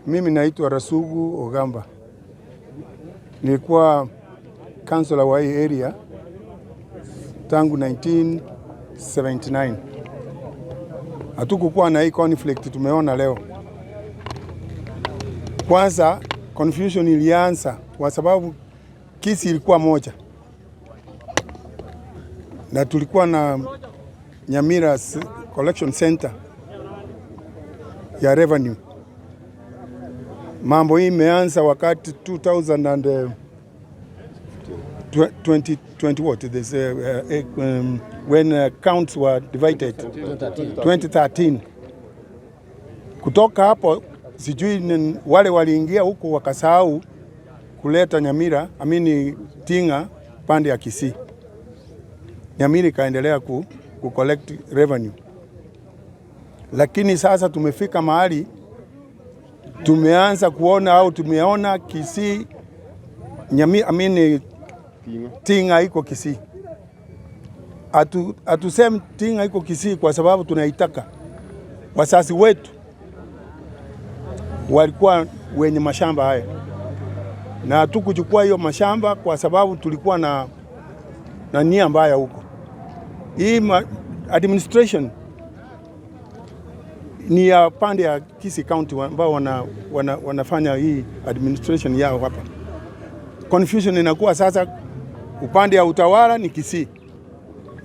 Mimi naitwa Rasugu Ogamba, nilikuwa councillor wa hii area tangu 1979. Hatukukuwa na hii conflict tumeona leo. Kwanza confusion ilianza kwa sababu Kisii ilikuwa moja na tulikuwa na Nyamira Collection Center ya revenue. Mambo hii imeanza wakati 2000 and, 20, 20 what this, when counts were divided 2013. Kutoka hapo sijui wale waliingia huko wakasahau kuleta Nyamira, I mean Tinga pande ya Kisii. Nyamira ikaendelea ku collect revenue, lakini sasa tumefika mahali tumeanza kuona au tumeona Kisii Nyamira, I mean Tinga iko Kisii. Hatusemi Tinga iko Kisii kwa sababu tunaitaka. Wazazi wetu walikuwa wenye mashamba haya na hatukuchukua hiyo mashamba kwa sababu tulikuwa na nia mbaya huko. Hii administration ni ya pande ya Kisii County ambao wanafanya hii administration yao hapa. Confusion inakuwa sasa, upande ya utawala ni Kisii,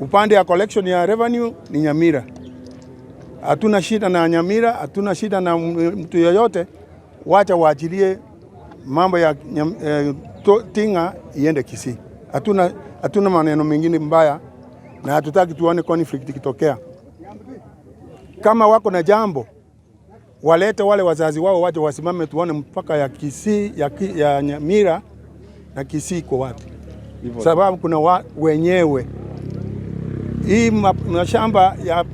upande ya collection ya revenue ni Nyamira. Hatuna shida na Nyamira, hatuna shida na mtu yoyote, wacha waachilie mambo ya Tinga iende Kisii. Hatuna maneno mengine mbaya na hatutaki tuone conflict ikitokea. Kama wako na jambo walete wale wazazi wao waje wasimame, tuone mpaka ya Kisii ya Nyamira na Kisii iko wapi, sababu kuna wenyewe hii mashamba ya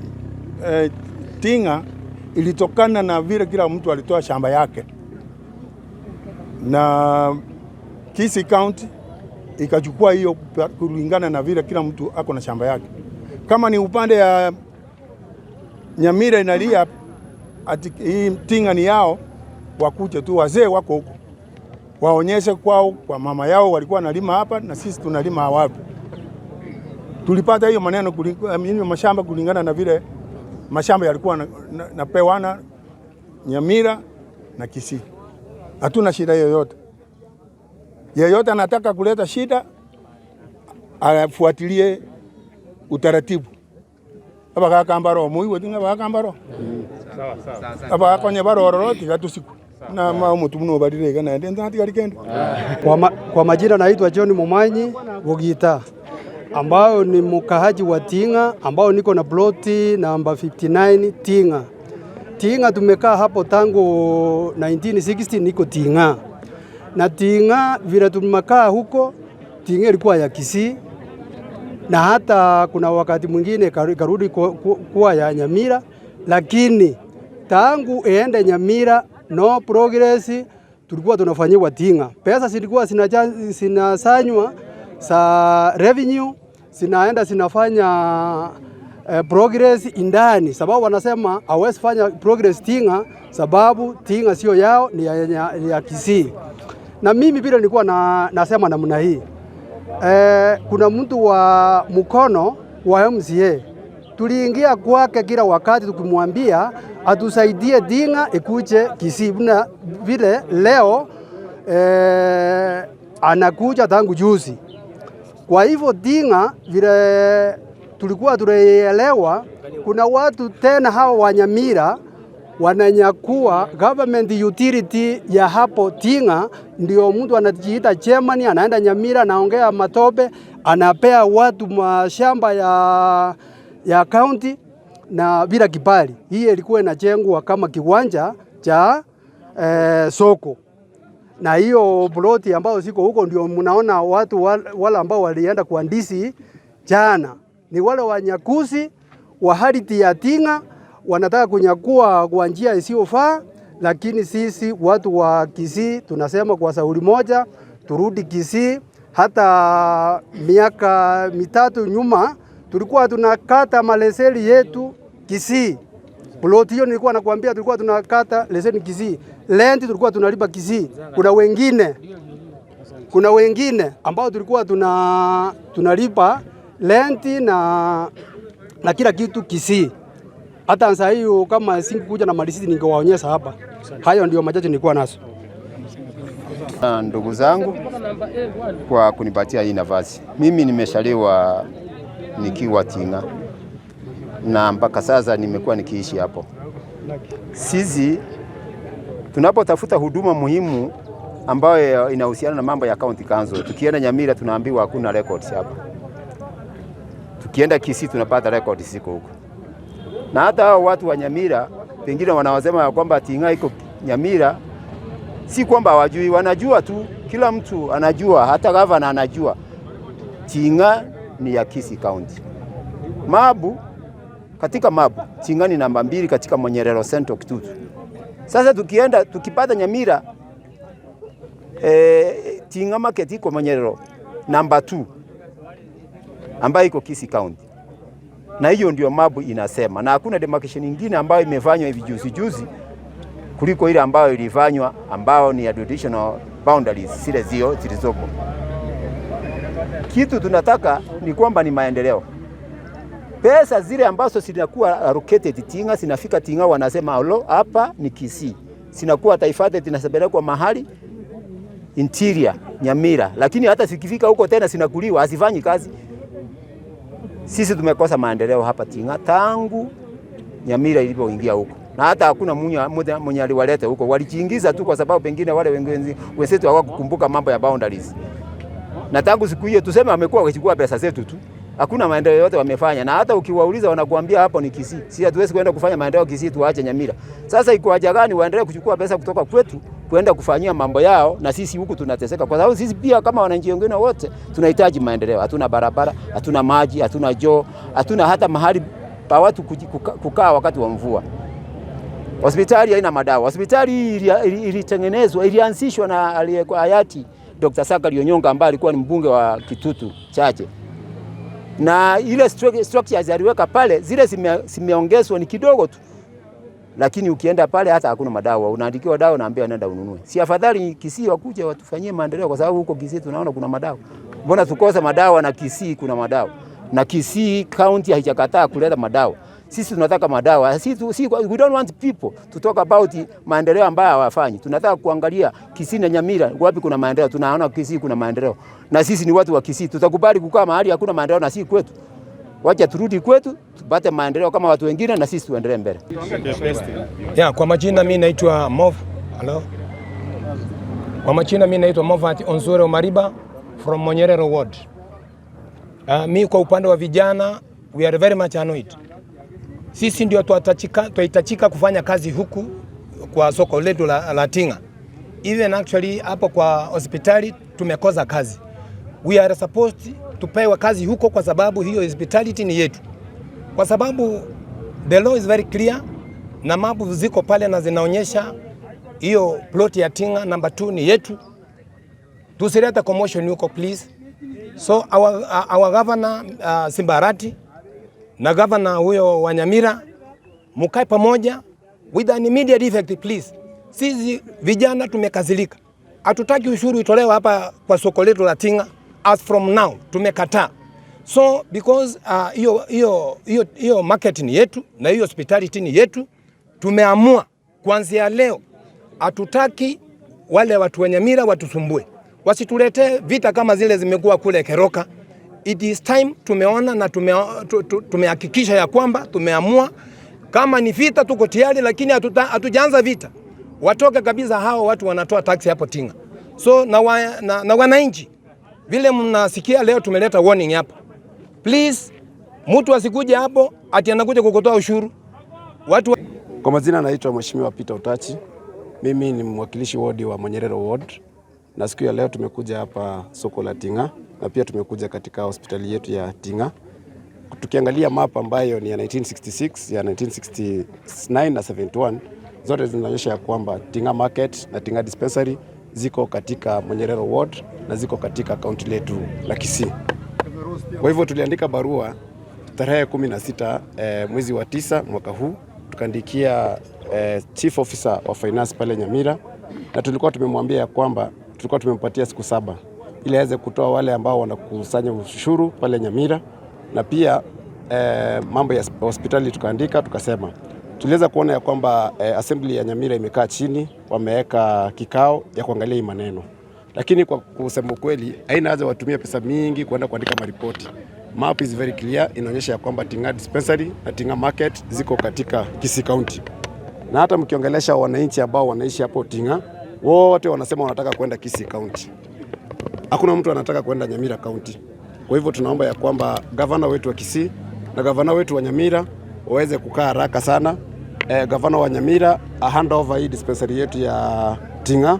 Tinga ilitokana na vile kila mtu alitoa shamba yake na Kisii County ikachukua hiyo kulingana na vile kila mtu ako na shamba yake. Kama ni upande ya Nyamira inalia ati hii Tinga ni yao, wakuje tu, wazee wako huko waonyeshe kwao, kwa mama yao walikuwa wanalima hapa na sisi tunalima wapi. Tulipata hiyo maneno mashamba kulingana na vile mashamba yalikuwa napewana Nyamira na Kisii. Hatuna shida yoyote. Yeyote anataka kuleta shida afuatilie utaratibu. Abagakambaro muiwe tinga bagakambaro abakonya barororo tiga tusiku na ma mutu muno balire na ndi ntatigari kendo. Kwa majina naitwa John Mumanyi Bugita, ambao ni mkahaji wa Tinga, ambao niko na ploti namba 59 Tinga. Tinga tumekaa hapo tangu 1960, niko Tinga. Na Tinga vile tumekaa huko, Tinga ilikuwa ya Kisii na hata kuna wakati mwingine karudi kuwa ya Nyamira, lakini tangu iende Nyamira no progress. Tulikuwa tunafanyiwa Tinga, pesa zilikuwa zinasanywa sa revenue zinaenda zinafanya progress indani, sababu wanasema hawezi fanya progress Tinga sababu Tinga sio yao, ni ya Kisii. Na mimi vile nilikuwa nasema namna hii, kuna mtu wa mkono wa MCA tuliingia kwake kila wakati tukimwambia atusaidie Tinga ikuje Kisii, na vile leo anakuja tangu juzi. Kwa hivyo Tinga vile tulikuwa tulielewa, kuna watu tena hawa Wanyamira wananyakua government utility ya hapo Tinga, ndio mtu anajiita chairman, anaenda Nyamira anaongea matope, anapea watu mashamba ya county na bila kibali. Hii ilikuwa inajengwa kama kiwanja cha soko, na hiyo ploti ambayo siko huko ndio mnaona watu wale ambao walienda kwa ndisi jana ni wale wanyakuzi wa ardhi ya Tinga wanataka kunyakua kwa njia isiyofaa, lakini sisi watu wa Kisii tunasema kwa sauli moja, turudi Kisii. Hata miaka 3 nyuma tulikuwa tunakata maleseli yetu Kisii. Ploti hiyo nilikuwa nakwambia tulikuwa tunakata leseni Kisii. Rent tulikuwa tunalipa Kisii. Kuna wengine ambao tulikuwa tunalipa rent na kila kitu Kisii. Hata saa hiyo kama singekuja na marisiti ningewaonyesha hapa. Hayo ndio machache nilikuwa nazo. Ndugu zangu kwa kunipatia hii nafasi. Mimi nimeshaliwa nikiwa Tinga na mpaka sasa nimekuwa nikiishi hapo. Sisi tunapotafuta huduma muhimu ambayo inahusiana na mambo ya county council, tukienda Nyamira tunaambiwa hakuna records hapa. Tukienda Kisii tunapata records ziko huko, na hata hao watu wa Nyamira pengine wanawasema ya kwamba Tinga iko Nyamira, si kwamba hawajui, wanajua tu, kila mtu anajua, hata gavana anajua Tinga ni ya Kisii County. Mabu katika mabu Tinga ni namba 2 katika Monyerero Central Kitutu. Sasa tukienda tukipata Nyamira, Tinga market iko Monyerero namba 2 ambayo iko Kisii County, na hiyo ndio mabu inasema, na hakuna demarcation nyingine ambayo imefanywa hivi juzi juzi kuliko ile ambayo ilifanywa ambao ni traditional boundaries zile zio zilizopo. Kitu tunataka ni kwamba ni maendeleo. Pesa zile ambazo zinakuwa allocated Tinga zinafika Tinga, wanasema alo, hapa ni Kisii, zinakuwa diverted zinapelekwa mahali interior Nyamira, lakini hata zikifika huko tena zinakuliwa, hazifanyi kazi. Sisi tumekosa maendeleo hapa Tinga tangu Nyamira ilipoingia huko, na hata hakuna mwenye aliwaleta huko, walijiingiza tu kwa sababu pengine wale wenzetu hawakukumbuka mambo ya boundaries. Na tangu siku hiyo tuseme wamekuwa wakichukua pesa zetu tu, hakuna maendeleo yote wamefanya, na hata ukiwauliza wanakuambia hapo ni Kisii. Si hatuwezi kwenda kufanya maendeleo Kisii, tuache Nyamira. Sasa iko haja gani waendelee kuchukua pesa kutoka kwetu kwenda kufanyia mambo yao, na sisi huku tunateseka? Kwa sababu sisi pia kama wananchi wengine wote tunahitaji maendeleo. Hatuna barabara, hatuna maji, hatuna choo, hatuna hata mahali pa watu kukaa wakati wa mvua. Hospitali haina madawa. Hospitali ilitengenezwa, ilianzishwa na aliyekuwa hayati Dr. Sakari Onyonga ambaye alikuwa ni mbunge wa Kitutu Chache, na ile structures aliweka pale zile zimeongezwa ni kidogo tu, lakini ukienda pale hata hakuna madawa, unaandikiwa dawa, unaambiwa nenda ununue. Si afadhali Kisii wakuje watufanyie maendeleo? Kwa sababu huko Kisii tunaona kuna madawa. Mbona tukose madawa na Kisii kuna madawa? Na Kisii County haijakataa kuleta madawa. Sisi tunataka madawa. Sisi, we don't want people to talk about maendeleo ambayo hawafanyi. Tunataka kuangalia Kisii na Nyamira wapi kuna maendeleo. Tunaona Kisii kuna maendeleo. Na sisi ni watu wa Kisii. Tutakubali kukaa mahali hakuna maendeleo na si kwetu? Wacha turudi kwetu tupate maendeleo kama watu wengine na sisi tuendelee mbele. Ya, kwa majina mimi naitwa Mov. Hello. Kwa majina mimi naitwa Movat Onzure Omariba from Monyerero Ward. Mi kwa upande wa vijana, we are very much annoyed. Sisi ndio twahitajika kufanya kazi huku kwa soko letu la Tinga. Even actually hapo kwa hospitali tumekosa kazi. We are supposed tupewe kazi huko kwa sababu hiyo hospitality ni yetu. Kwa sababu the law is very clear na mapu ziko pale na zinaonyesha hiyo plot ya Tinga number 2 ni yetu. Tusilete commotion huko, please. So our governor, Simba Arati, na governor huyo wa Nyamira, mukae pamoja with an immediate effect, please. Sisi vijana tumekasirika, hatutaki ushuru itolewe hapa kwa soko letu la Tinga. As from now tumekataa. So because hiyo hiyo hiyo hiyo market ni yetu na hiyo hospitality ni yetu, tumeamua kuanzia leo hatutaki wale watu wa Nyamira watusumbue, wasituletee vita kama zile zimekuwa kule Keroka. It is time tumeona na tumehakikisha ya kwamba tumeamua kama ni vita tuko tayari, lakini hatujaanza vita. Watoke kabisa hao watu wanatoa tax hapo Tinga. So na wananchi, vile mnasikia leo tumeleta warning hapa. Please, mtu asikuje hapo ati anakuja kukutoa ushuru. Watu Kwa majina naitwa Mheshimiwa Peter Utachi. Mimi ni mwakilishi wodi wa Monyerero Ward, na siku ya leo tumekuja hapa soko la Tinga na pia tumekuja katika hospitali yetu ya Tinga. Tukiangalia map ambayo ni ya 1966, ya 1969 na 71, zote zinaonyesha ya kwamba Tinga Market na Tinga Dispensary ziko katika Monyerero Ward na ziko katika kaunti letu la Kisii. Kwa hivyo tuliandika barua tarehe 16 mwezi wa 9 mwaka huu. Tukaandikia chief officer wa finance pale Nyamira, na tulikuwa tumemwambia ya kwamba tulikuwa tumempatia siku 7 ili aweze kutoa wale ambao wanakusanya ushuru pale Nyamira, na pia mambo ya hospitali tukaandika, tukasema tuliweza kuona ya kwamba assembly ya Nyamira imekaa chini, wameweka kikao ya kuangalia hii maneno, lakini kwa kusema ukweli haina haja watumie pesa mingi kuenda kuandika maripoti. Map is very clear, inaonyesha ya kwamba Tinga Dispensary na Tinga Market ziko katika Kisii County, na hata mkiongelesha wananchi ambao wanaishi hapo Tinga, wote wanasema wanataka kwenda Kisii County. Hakuna mtu anataka kwenda Nyamira County. Kwa hivyo tunaomba ya kwamba gavana wetu wa Kisii na gavana wetu wa Nyamira waweze kukaa haraka sana. Gavana wa Nyamira a hand over hii dispensary yetu ya Tinga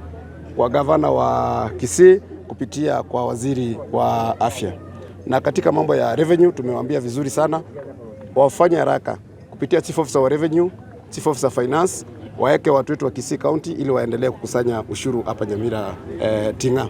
kwa gavana wa Kisii kupitia kwa waziri wa afya. Na katika mambo ya revenue tumewaambia vizuri sana wafanye haraka kupitia chief officer wa revenue, chief officer finance, waeke watu wetu wa Kisii County ili waendelee kukusanya ushuru hapa Nyamira Tinga.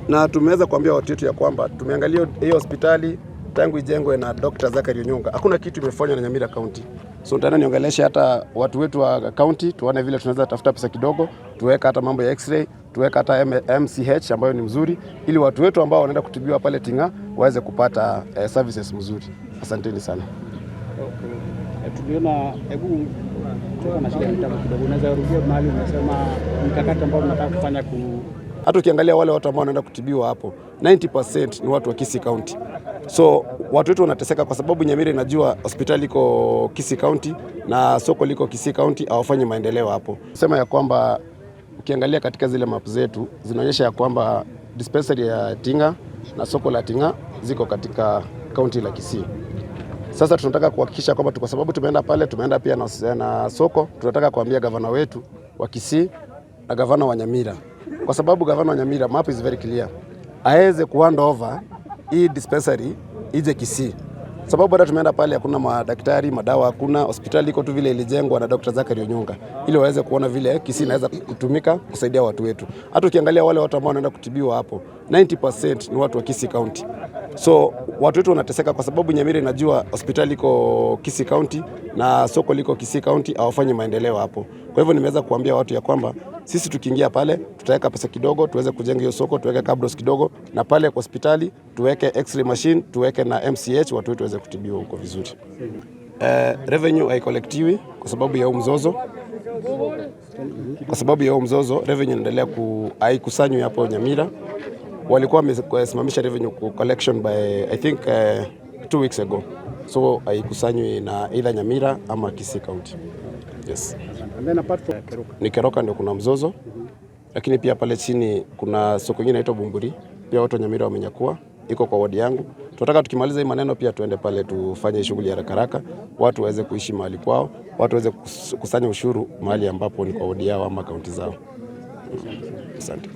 Na tumeweza kuambia watu wetu ya kwamba tumeangalia hiyo hospitali tangu ijengwe na Dr. Zachary Onyonga, hakuna kitu imefanywa na Nyamira County. So nitaenda niongeleshe hata watu wetu wa county, tuone vile tunaweza tafuta pesa kidogo, tuweka hata mambo ya x-ray, tuweka hata MCH ambayo ni mzuri, ili watu wetu ambao wanaenda kutibiwa pale Tinga waweze kupata services mzuri. Asanteni sana. Okay. Tuliona, hebu tuko na shida mitambo kidogo, unaweza rudia mahali umesema mkakati ambao mnataka kufanya ku Hata ukiangalia wale watu ambao wanaenda kutibiwa hapo 90% ni watu wa Kisii County. So watu wetu wanateseka kwa sababu Nyamira inajua hospitali iko Kisii County na soko liko Kisii County, hawafanyi maendeleo hapo. Sema ya kwamba ukiangalia katika zile map zetu zinaonyesha ya kwamba dispensary ya Tinga na soko la Tinga ziko katika kaunti la Kisii. Sasa tunataka kuhakikisha kwamba kwa sababu tumeenda pale, tumeenda pia na soko, tunataka kuambia gavana wetu wa Kisii na gavana wa Nyamira, kwa sababu gavana wa Nyamira, map is very clear, aweze kuhand over hii dispensary ije Kisii, sababu bado tumeenda pale hakuna madaktari, madawa hakuna, hospitali iko tu vile ilijengwa na Dr. Zachary Onyonga, ili waweze kuona vile Kisii inaweza kutumika kusaidia watu wetu. Hata ukiangalia wale watu ambao wanaenda kutibiwa hapo 90% ni watu wa Kisii County. So watu wetu wanateseka kwa sababu Nyamira inajua hospitali iko Kisii County na soko liko Kisii County, hawafanyi maendeleo hapo. Kwa hivyo nimeweza kuambia watu ya kwamba sisi tukiingia pale tutaweka pesa kidogo tuweze kujenga hiyo soko, tuweke cabros kidogo, na pale kwa hospitali tuweke x-ray machine, tuweke na MCH, watu wetu waweze kutibiwa huko vizuri. Revenue haikolektiwi kwa sababu ya huu mzozo. Kwa sababu ya huu mzozo revenue inaendelea haikusanywi hapo Nyamira. Walikuwa wamesimamisha revenue collection by I think 2 weeks ago, so haikusanywi na either Nyamira ama Kisii County. Yes. And then apart from Keroka. Ni Keroka ndio kuna mzozo, lakini pia pale chini kuna soko ingine inaitwa Bumburi, pia watu wa Nyamira wamenyakua, iko kwa wodi yangu. Tunataka tukimaliza hii maneno pia tuende pale tufanye shughuli haraka haraka, watu waweze kuishi mahali kwao, watu waweze kusanya ushuru mahali ambapo ni kwa wodi yao ama kaunti zao. Asante.